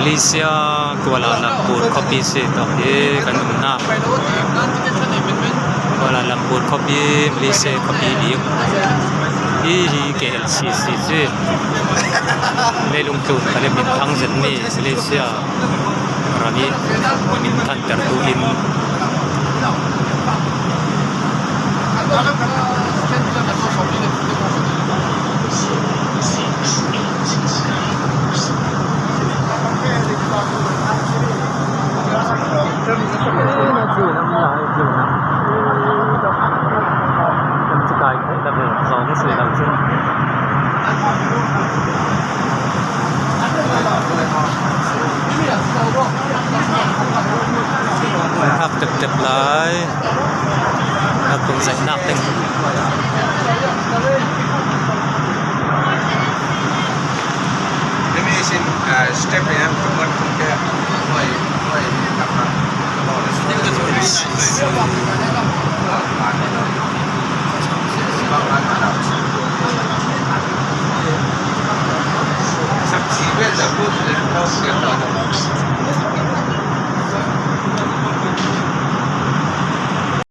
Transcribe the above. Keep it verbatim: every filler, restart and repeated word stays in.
Malaysia, Kuala Lumpur khuapi si tawh hi kan umna. Kuala Lumpur khuapi, Malaysia khuapi bik. Hi hi K L C C si. Leilung tlun kha le minthang zet mi Malaysia ram hi minthantertu in. Hak tep tep lai. Hak tung zai nak teng. Maybe it's in, uh, step in, from one to ten. Why, why,